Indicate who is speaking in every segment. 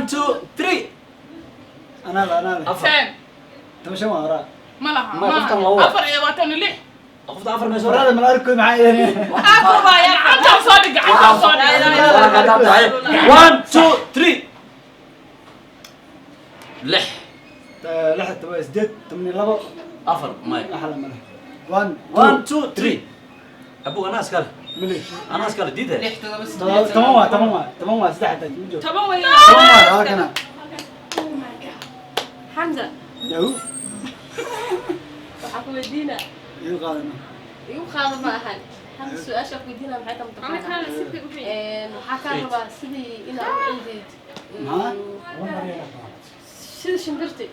Speaker 1: 1 2 3.
Speaker 2: Anaa la, anaa la.
Speaker 1: Afar.
Speaker 3: 10.
Speaker 2: 15 waa horaa.
Speaker 3: Ma laha.
Speaker 1: Ma, qoftan laba waa.
Speaker 3: 4 iyo 26.
Speaker 1: Qofta afar meesha.
Speaker 2: Horaada mala arkoy maxaa idin.
Speaker 3: Afar waa yar, gacantaa soo dhig, gacantaa soo dhig.
Speaker 1: 1 2 3. 6.
Speaker 2: 6, 7, 8, 12.
Speaker 1: Afar maya.
Speaker 2: Axla male. 1.
Speaker 1: 1 2 3. Abu, anaa iskale.
Speaker 2: Mili.
Speaker 1: Anaa iskale diide.
Speaker 4: 6, 7, 8.
Speaker 2: 10 waa, 10 waa, 10 waa, saddex taa ma joogto.
Speaker 4: 10 way.
Speaker 2: 10 waa halkana.
Speaker 5: Oh my God. Xamza.
Speaker 2: Yahu.
Speaker 5: Waxaa ku weydiinaa.
Speaker 2: Igu qaadana.
Speaker 5: Igu qaado ma ahan. Xamza, su-aasha ku weydiinaa maxay tahay
Speaker 6: Ana
Speaker 5: mataqaanaa?
Speaker 6: kana si fiican u fiican.
Speaker 5: Waxaa kaa rabaa sidii inaad u ciideyd.
Speaker 2: Maxaa?
Speaker 5: Sida shimbirti.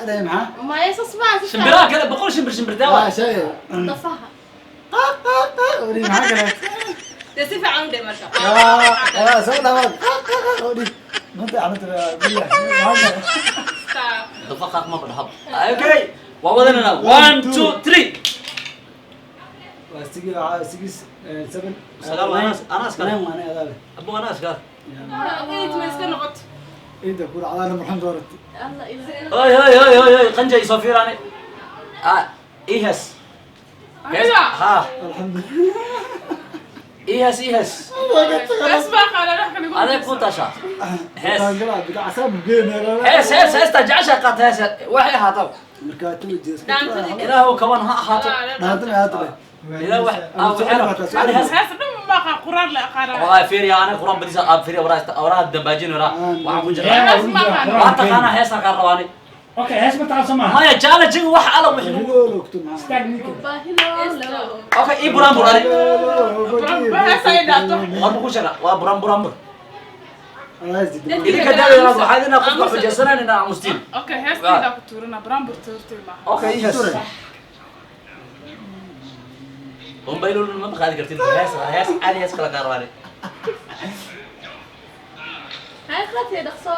Speaker 2: Aday maxaa?
Speaker 5: Maya, sas ma aha, si
Speaker 1: Shimbiraha kale 100 shimbir shimbirtaa waa.
Speaker 2: Waa shay.
Speaker 5: Dafaha.
Speaker 2: Ori maxaa kale?
Speaker 4: Dee si fiican u dheh marka.
Speaker 2: Aa, soo dhawaad. Ori. Manta anata billah. Maxaa kale?
Speaker 3: Stop.
Speaker 1: Dafaqaaq ma badhab. Okay, waa wadanana. 1 2 3.
Speaker 2: Waa six, waxaa 6, 7.
Speaker 1: 9 waa anaa iskale.
Speaker 2: 9 waa anaa adaa leh.
Speaker 1: Abu, anaa iskale.
Speaker 3: 8 ma iska noqoto.
Speaker 2: Inta ku dhacdaa marxan doorat.
Speaker 5: Allah ilaah.
Speaker 1: Hoy hoy hoy hoy hoy, qanja isoo fiirani. Ah, ihas hees.
Speaker 3: Aniga?
Speaker 1: Ha.
Speaker 2: Alxamdulillah.
Speaker 1: Ihas ihas.
Speaker 3: Bes baa qaada wax kale igu.
Speaker 1: Adeeg ku tasha hees.
Speaker 2: Hees.
Speaker 1: Hees, hees, heesta jecesha qaata, hees waxay ahaataba.
Speaker 2: Marka tu jees.
Speaker 1: Ilaahu kaban ha ahaato.
Speaker 2: Dhaanta ma ahaato.
Speaker 1: Ilaah wax ah waxay ani hees.
Speaker 3: Hees dhan ma aqaan, quraan la aqaana.
Speaker 1: Wallahi fiiriya, ana quraan badisa aab fiiriya waraa waraa dambaajin waraa waxaan ku jiraa.
Speaker 3: Hees ma aqaan.
Speaker 1: Waa taqaanaa, heestaan kaa rabaani.
Speaker 7: Okay, hees ma taqaan soo maaha?
Speaker 1: Maya, challenge wax ala wixii.
Speaker 7: Istaag ninka.
Speaker 5: Baahilo.
Speaker 1: Okay, ii buraan burani.
Speaker 3: Hees ay dhaato.
Speaker 1: War ku sheega waa buraan buraan bur. Idinka daawada waxaa idin qofka xujaysanaan inaa aamustiin.
Speaker 3: Okay, heestaydaa ku tuurana, buraanbur tuurtay maaha.
Speaker 1: Okay, ii hees. Bombaylul ma qaadi kartid, hees hees caadi, hees kala kaa rabaani.
Speaker 5: Hay qaatee, dhaqso.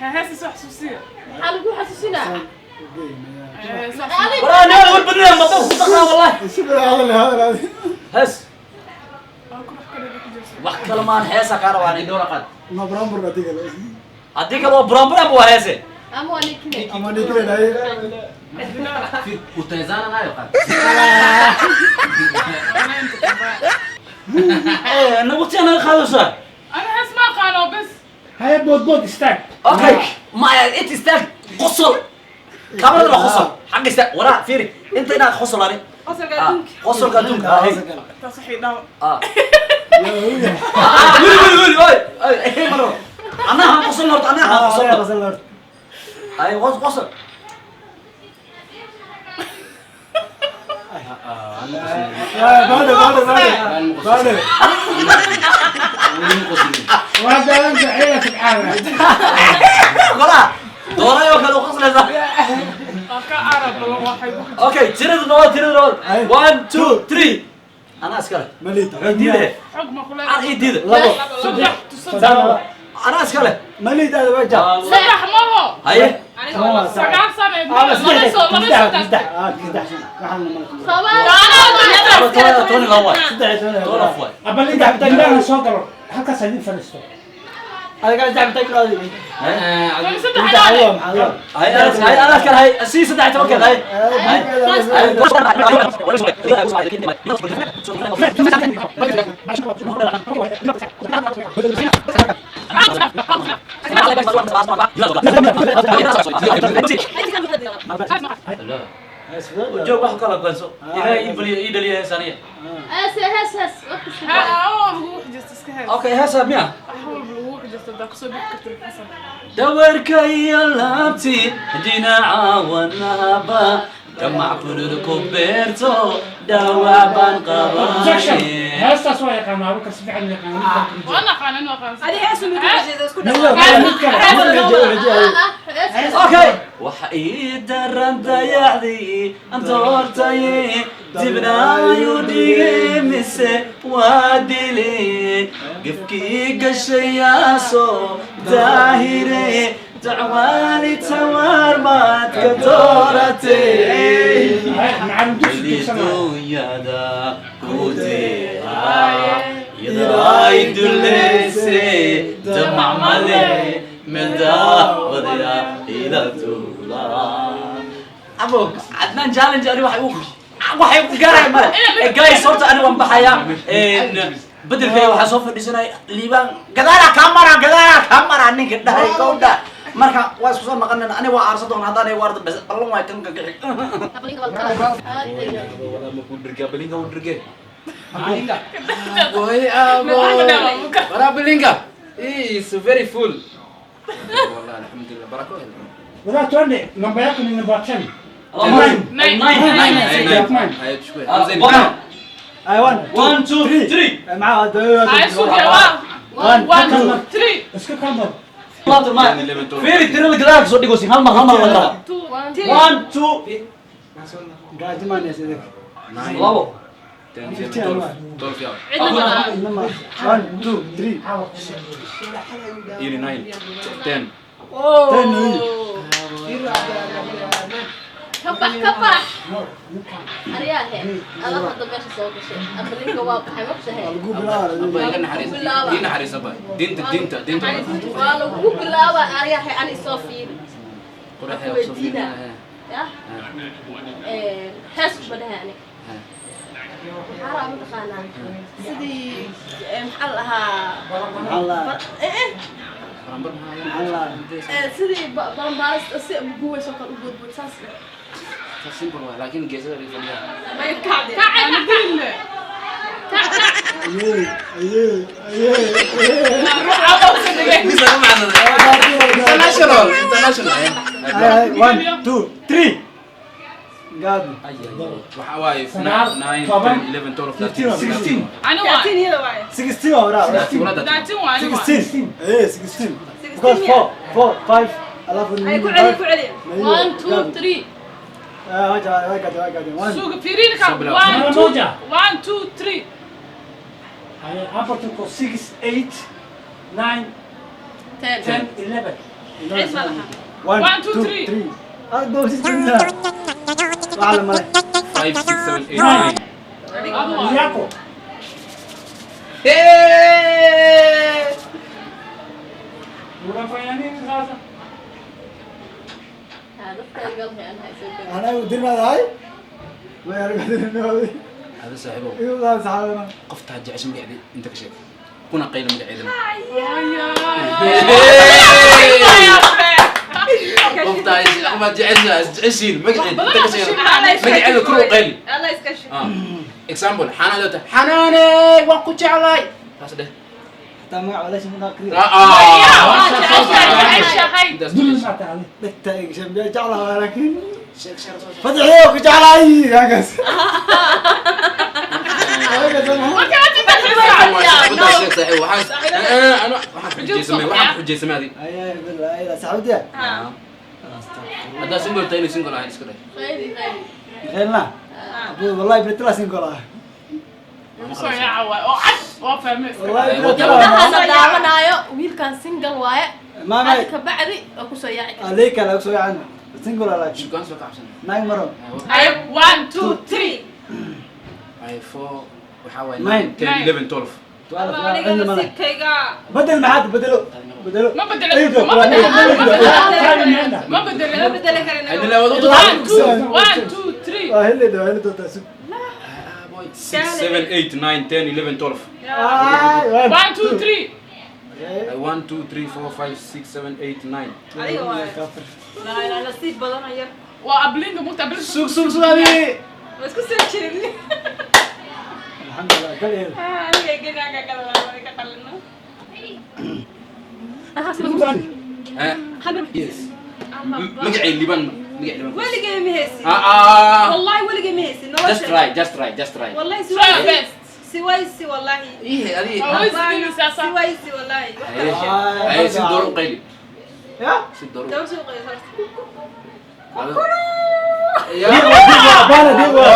Speaker 3: Hees isoo xasuusiya.
Speaker 5: Maxaa lagu xasuusinaa?
Speaker 3: Hees xasuusiya.
Speaker 1: Waraa neel war badnaa ma ku taqaa wallahi. Hees.
Speaker 3: Waa ku wax kale ku jirso.
Speaker 1: Wax kale maan, heesa kaa rabaani.
Speaker 4: Dhowra qaad.
Speaker 1: Haddii kale waa buraan buraan waa heese.
Speaker 5: Ama waa ninkine.
Speaker 4: Utawezana nayo qaad.
Speaker 1: Eh, na waqti anaga qaadaysaa.
Speaker 3: Ana hees ma aqaano bes.
Speaker 7: Haya, bood bood, istaag.
Speaker 1: Okay, maya, inta istaag, qosol, kamarada waa qosol, xagga istaag, waraa fiiri inta inaad qosol ani.
Speaker 4: Qosolka
Speaker 1: Ah,
Speaker 4: adduunka.
Speaker 1: Qosolka adduunka, ah, hey.
Speaker 3: Taas waxay dhaw.
Speaker 1: Ah, wili wili wili, oy oy, eh, maro anaa han qosol horta, anaa han qosol, ay qos qosol.
Speaker 7: Waa daalan jaceela tabcaana.
Speaker 1: Qolaa doonay oo kale u qoslaysaa.
Speaker 3: Waa ka arab badan waxay ku.
Speaker 1: Okay, tirada nabad, tirada nabad. 1 2 3, anaa iskale diide.
Speaker 3: Xog ma kula.
Speaker 1: Ar ii diide.
Speaker 3: 3 to 3.
Speaker 1: Anaa iskale.
Speaker 3: 3 maho.
Speaker 1: Haye.
Speaker 3: 9 sano ee laba soo laba soo taagtay.
Speaker 1: 12 waay, 12 waay.
Speaker 7: Abalinta gudaha soo galo, halkaas idin fadhiisto.
Speaker 3: 13 anaa.
Speaker 1: Hay, hay, anaa iskale, hay sii 13-keed, hay hay. Joog wax kala goynso, ilaahay ii baliyo ii dhaliyo heesaniya.
Speaker 5: Hees hees hees wax kasta.
Speaker 3: Ha, oo lagu xujaysto iska hees.
Speaker 1: Okay, heesa miya?
Speaker 3: Wax walba lagu xujaysto hadaa kasoo bixi kartid xasan.
Speaker 1: Dawarkaiyo laabti dhinaca wanahaba gamac kulul ku beerto dhaawac baan
Speaker 7: Objection.
Speaker 1: qabaye.
Speaker 7: Heestaas waa yaqaanaa, Abubakar si fiican u yaqaanaa, ninkan ku jiro.
Speaker 3: Waan aqaan inuu aqaan.
Speaker 4: Adi hees uma jeedo isku
Speaker 7: Mid
Speaker 4: dhaw.
Speaker 7: kale, mid kale.
Speaker 1: Okay, waxa ii daran dayaxdii antoortaye dibnaayu dhige mise waa dile gefkii gashayaasoo daahire dacwaali tawaar maad ka dooratay.
Speaker 7: Macallin dugsi dugsanaayo.
Speaker 1: Dunyada ku deeqa. Ay duleyse damac male meeldaa ila duula. Abo Adnaan challenge ani waxay ku gaaraya male. Guys, horta ani waan baxayaa. Bedelkayga waxaa soo fadhiisanaya Liibaan. Gadaalaa kaa maraa, gadaalaa kaa maraa ninka dhahay kowdha. Marka waa isku soo naqanayna. Ani waa aarsa doona haddaan waarda bas ballan waay kan ka xig.
Speaker 6: Balinga u dirge. Boy, abo. Wara balinga. Is very full. Wallahi alhamdulillah barako.
Speaker 7: Wadaa twende, namba yako ni namba 10.
Speaker 1: Nine.
Speaker 3: Nine.
Speaker 1: Nine.
Speaker 6: Nine.
Speaker 1: Nine.
Speaker 7: Nine.
Speaker 6: Ay, shukran.
Speaker 1: One.
Speaker 2: Ay, one.
Speaker 1: One, two, three.
Speaker 2: معاه.
Speaker 3: Ay, suge waa.
Speaker 2: One,
Speaker 3: One, two, three.
Speaker 7: Iska kaldar.
Speaker 1: Fiiri tirada gadaal kasoo dhigaysin hal mar, hal mar la dhaho.
Speaker 3: Two,
Speaker 1: One, two,
Speaker 2: قاعد ما نسيت.
Speaker 1: labo.
Speaker 6: 10, 12, 12 ya.
Speaker 3: Cidna ma laha.
Speaker 2: إنما 1 2 3.
Speaker 6: Ili 9, 10.
Speaker 5: Ka bax, ka bax. Aryaahe, ada hadda meesha soo gashay, aqlinka waa baxay, mogtahay.
Speaker 6: Abba iga naxariis. Ii naxariis abba. Diinta, diinta, diinta.
Speaker 5: Waa lagu bilaaba. Aryaahe, ani isoo fiiri.
Speaker 6: Qoraxda ku soo fiirina.
Speaker 5: Ya hees kuma dhahay aniga. Maxaa rabaa mataqaanaa sidii maxaa la dhahaa?
Speaker 2: الله.
Speaker 5: Eh.
Speaker 6: Barambar maxaa?
Speaker 2: الله.
Speaker 5: Sidii balanbaalis si guwayso kale u boodbood saas.
Speaker 6: Simple waay, laakiin geesaha laga fadhiyaa.
Speaker 4: May kacde.
Speaker 3: Kac, kac, kac.
Speaker 2: ايه ايه ايه.
Speaker 3: Ruux aba u dhigay.
Speaker 6: Misa ka macnada. International, international.
Speaker 2: 1 2 3 قاعد.
Speaker 6: Waxa waaye
Speaker 7: Sagaal,
Speaker 6: 9,
Speaker 7: toban,
Speaker 6: 10, 11, 12, 13,
Speaker 2: 16.
Speaker 3: Ani waa.
Speaker 4: 13 iyada waaye.
Speaker 2: 16 ورا.
Speaker 3: 13 waa ani waa.
Speaker 2: 16 ايه 16 because 4 4 5 alafu.
Speaker 4: Ay, ku celiya, ku celiya.
Speaker 5: One, two, three.
Speaker 2: اه واجد واجد واجد 1.
Speaker 3: Suga fiirin ka.
Speaker 6: Soo bilaab.
Speaker 3: One, two,
Speaker 7: Moja.
Speaker 3: one, two, three.
Speaker 7: Afartan ko 6, 8, 9,
Speaker 5: 10.
Speaker 7: 10, 11.
Speaker 4: Cid ma laha.
Speaker 2: 1.
Speaker 3: One, two, three.
Speaker 2: 3 هذا بس اعلم عليه.
Speaker 6: 5, 6, 7, 8, 9.
Speaker 3: Adu waa.
Speaker 7: Yako.
Speaker 6: Hey!
Speaker 7: Unafanya nini sasa?
Speaker 5: Dadka igalhay aan haysan.
Speaker 2: انا ودرنا هاي ما يعرف درنا.
Speaker 6: Hada saaxiibow.
Speaker 2: ايوه صاحبنا.
Speaker 6: Qofta jecesha magaceeda inta ka sheeg. Kuna qaylo magaceeda. Qofta ma jecesha, jeceshiin magaceeda inta ka sheeg. Magaceeda kor u qayli.
Speaker 4: Allah iska shid.
Speaker 6: Ah. Example, xanaano ta. Xanaane, waan ku jeclahay. Taas dheh.
Speaker 2: حتى ما ولا شيء من اخر.
Speaker 6: Ah.
Speaker 3: Waa jeceshahay, jeceshahay.
Speaker 7: Dul ma tahay.
Speaker 2: بالتأكيد شم جعلها ولكن فتحي وجعلها يا قس.
Speaker 3: Marka aad inta xisaa.
Speaker 6: Waxaan xujaysamay adi.
Speaker 2: اي بالله اي سعودية.
Speaker 6: Haddaa single tahay inuu single ahayn iska dheh.
Speaker 5: Khayri, khayri.
Speaker 2: غيرنا والله بنتلا سنقول.
Speaker 3: Soo yaaca waay. Oo cad. Waa fahmay iska.
Speaker 2: والله
Speaker 6: Ay,
Speaker 2: بنتلا.
Speaker 5: Gabdhaha la daawanaayo, wiilkan single waaye.
Speaker 2: ما
Speaker 5: Hada
Speaker 2: ما
Speaker 5: ka bacdi waa kusoo yaaci kartaa.
Speaker 2: عليك لا سوي عنه سنقول لا.
Speaker 6: Shukaan soo kacabsan.
Speaker 2: نايم مرة.
Speaker 3: Ay, one, two, three.
Speaker 6: Ay, 4 waxaa waaye
Speaker 2: Nine.
Speaker 6: 9, 10, 11, 12.
Speaker 4: Allah, aniga
Speaker 2: عندنا ملا.
Speaker 4: nasiibkayga.
Speaker 2: بدل ما حد بدلوا بدلوا.
Speaker 3: Ma bedelo, ma bedelo, ma bedelo. Ma bedelo.
Speaker 4: Ma bedeli karina.
Speaker 6: Ay, dilaa wado.
Speaker 3: One, two, one, two, three.
Speaker 2: هلي ده هلي ده سوق.
Speaker 6: 6, 7, 8, 9, 10, 11, 12.
Speaker 3: One, two, three.
Speaker 6: Ay, 1, 2, 3, 4, 5, 6, 7, 8, 9.
Speaker 4: Adiga waaye. Laa ilaa nasiib badan ayar.
Speaker 3: Waa ablinga mugta ablinga.
Speaker 6: Sug, sug, sug adi.
Speaker 4: Ma isku soo jirin.
Speaker 2: الحمد لله قال ايه.
Speaker 4: Ah, aniga genaaga kala ka qalino.
Speaker 6: Eh, yes. Magacay Liban, magacay Liban.
Speaker 4: Weligay ma haysin.
Speaker 6: Ah ah.
Speaker 4: Wallahi weligay ma haysin.
Speaker 6: Just try, just try, just try.
Speaker 4: Wallahi si
Speaker 3: Try your best.
Speaker 4: si waysi wallahi.
Speaker 6: Ih, adi.
Speaker 3: Always sasa.
Speaker 4: Si waysi wallahi. Wax kala sheeg.
Speaker 6: Ay, si door u qayli.
Speaker 2: يا
Speaker 6: Si door.
Speaker 4: Dawr soo qayb horta.
Speaker 2: بانا ديوا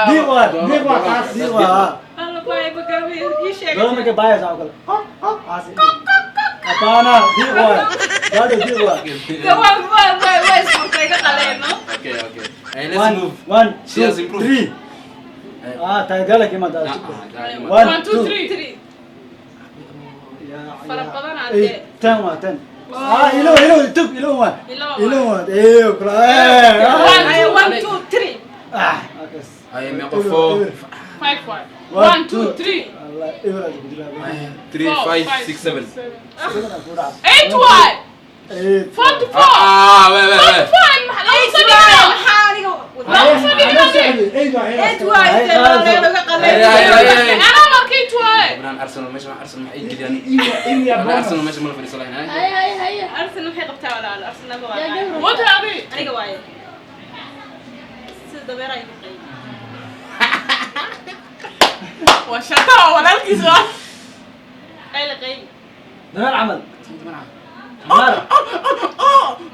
Speaker 2: ديوا
Speaker 7: Diiq waa taas.
Speaker 2: ديوا.
Speaker 4: Alla baay bagaami ii sheeg.
Speaker 2: دولة ما كبايس أقول أبانا ديوا قالوا ديوا.
Speaker 4: Waa waa waa waa isfurtay ka qaleeno.
Speaker 6: Okay, okay. Hey, let's
Speaker 2: 1
Speaker 6: move.
Speaker 2: 1
Speaker 6: She has
Speaker 2: 2
Speaker 6: improved.
Speaker 2: 3. اه تايقالك ما
Speaker 6: Ah,
Speaker 2: ده.
Speaker 6: ah,
Speaker 2: 1
Speaker 3: One, two,
Speaker 2: 2
Speaker 3: three.
Speaker 4: Three. Fara badan adee.
Speaker 2: 10 waa 10. Ah, ilo ilo tug ilo waa.
Speaker 4: Ilo waa.
Speaker 2: Ilo waa. Eh, kula. Eh.
Speaker 4: Haye, 1 2 3.
Speaker 2: Ah, okay.
Speaker 6: Ay, meeqa 4
Speaker 3: 5 1 1 2 3
Speaker 2: Allah, ibra ku jira.
Speaker 6: 3 5 6 7.
Speaker 3: 8 1
Speaker 2: 8.
Speaker 3: 4 to 4.
Speaker 6: Ah, wait wait wait.
Speaker 3: 4 lama soo dhigino.
Speaker 4: Maxaa adiga?
Speaker 3: Lama soo dhigino.
Speaker 7: Eight waa
Speaker 4: 8 waay intee laga qaleen.
Speaker 3: Anaa markay 8 waay.
Speaker 6: Ibran Arsenal meesha Arsenal maxay geliyaan?
Speaker 7: Ilya
Speaker 6: Ana
Speaker 7: bonus.
Speaker 6: Arsenal meesha ma la fadhiisan lahayn.
Speaker 5: Hay hay hay.
Speaker 4: Arsenal waxay qabtaa walaal. Arsenal ma
Speaker 5: Yaa
Speaker 4: waa.
Speaker 5: gabro.
Speaker 3: Wata adi.
Speaker 4: Aniga waaye. Sida dameer ay maqay.
Speaker 3: Waa shataa walaalkiis waa.
Speaker 4: Ay la qeyn.
Speaker 2: Dameer camal. Dameer.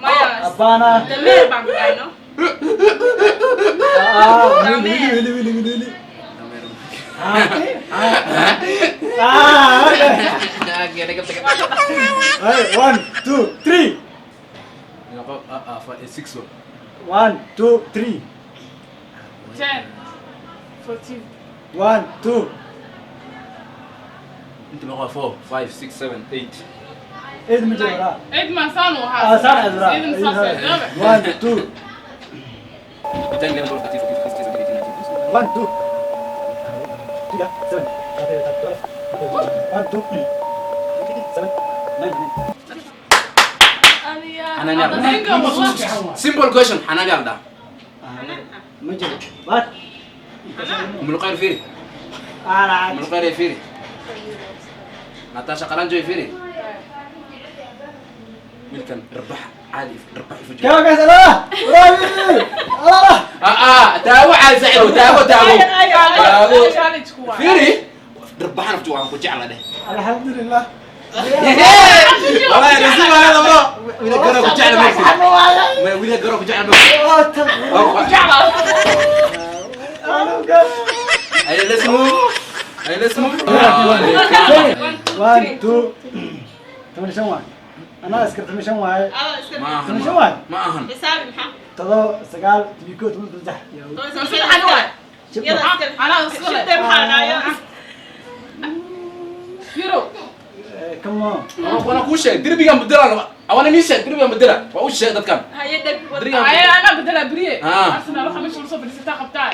Speaker 4: Maya.
Speaker 2: Abana.
Speaker 4: Dameer baan ku dhahay, no?
Speaker 2: Ah, wili wili wili wili wili. Ah, ah. Hey, 1 2 3.
Speaker 6: Meeqa 5 6
Speaker 2: 1 2 3.
Speaker 3: 10 14.
Speaker 2: 1 2.
Speaker 6: Inta meeqa 4 5 6 7 8.
Speaker 2: 8 ma jiro.
Speaker 3: 8 ma saan u ahaa.
Speaker 2: Ah, saan azra.
Speaker 3: Idin saas ay laba.
Speaker 2: 1 2.
Speaker 6: 10 11 12 13 14 15 16 17 18.
Speaker 2: 1 2 3 7 1 2 3 7 9.
Speaker 3: Aniya.
Speaker 6: Anaa yar.
Speaker 3: Ninka wallah.
Speaker 6: Simple question, Hanan yarda.
Speaker 2: Ma jiro. What?
Speaker 6: Umul Khayr fiiri.
Speaker 2: Ah,
Speaker 6: Umul Khayr fiiri. Natasha Qalanjo fiiri. Wiilkan rabax caadi rabax ifujiyo.
Speaker 2: كم كاس الله الله.
Speaker 6: Ah, taawo caadi saaxiibow, taawo taawo. Taawo.
Speaker 3: Challenge ku waa.
Speaker 6: Fiiri. Rabaxan aftu waan ku jecla dheh.
Speaker 2: الحمد لله.
Speaker 6: والله نسيب هذا bro. Wiilka garo ku jecla ma. Wiilka garo ku jecla ma. Hey, let's move. Hey, let's move.
Speaker 2: 1 2 8 واحد. انا اسكت 8 واحد.
Speaker 4: Adoo iska
Speaker 6: Ma ahan.
Speaker 2: 8 واحد.
Speaker 6: Ma ahan.
Speaker 4: xisaabi maxaa?
Speaker 2: 7 9 8 9
Speaker 3: Saddex waay.
Speaker 4: Yada iska.
Speaker 3: Anaa iska leh.
Speaker 4: Shibtee maxaa dhahaya?
Speaker 3: Yuro.
Speaker 2: كم
Speaker 6: Wana kuu sheeg derbigan bedela. Awana nii sheeg derbigan bedela. Waa u sheeg dadkan.
Speaker 4: Haye dheg.
Speaker 6: Derbigan.
Speaker 3: Ay anaa bedela beriye.
Speaker 6: Ah.
Speaker 3: Arsenal waxa meesha soo fadhiisataa qabtaa.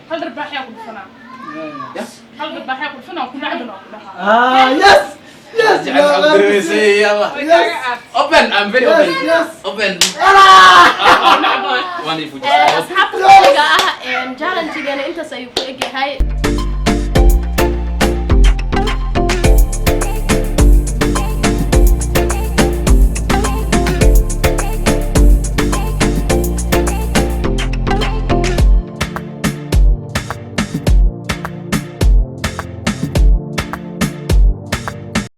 Speaker 3: Hal darbaaxyaa ku dhufanaa.
Speaker 6: Yes.
Speaker 3: Hal darbaaxyaa ku dhufanaa ku nacdana ku dhahaa.
Speaker 2: اه يس يس.
Speaker 6: يلا.
Speaker 3: Way kaaga aad.
Speaker 6: Open, I'm very open.
Speaker 2: Yes.
Speaker 6: Open. Waan ifujiyo.
Speaker 5: Asxaabta qaaliga ah, challenge-geena intaas ayuu ku egyahay.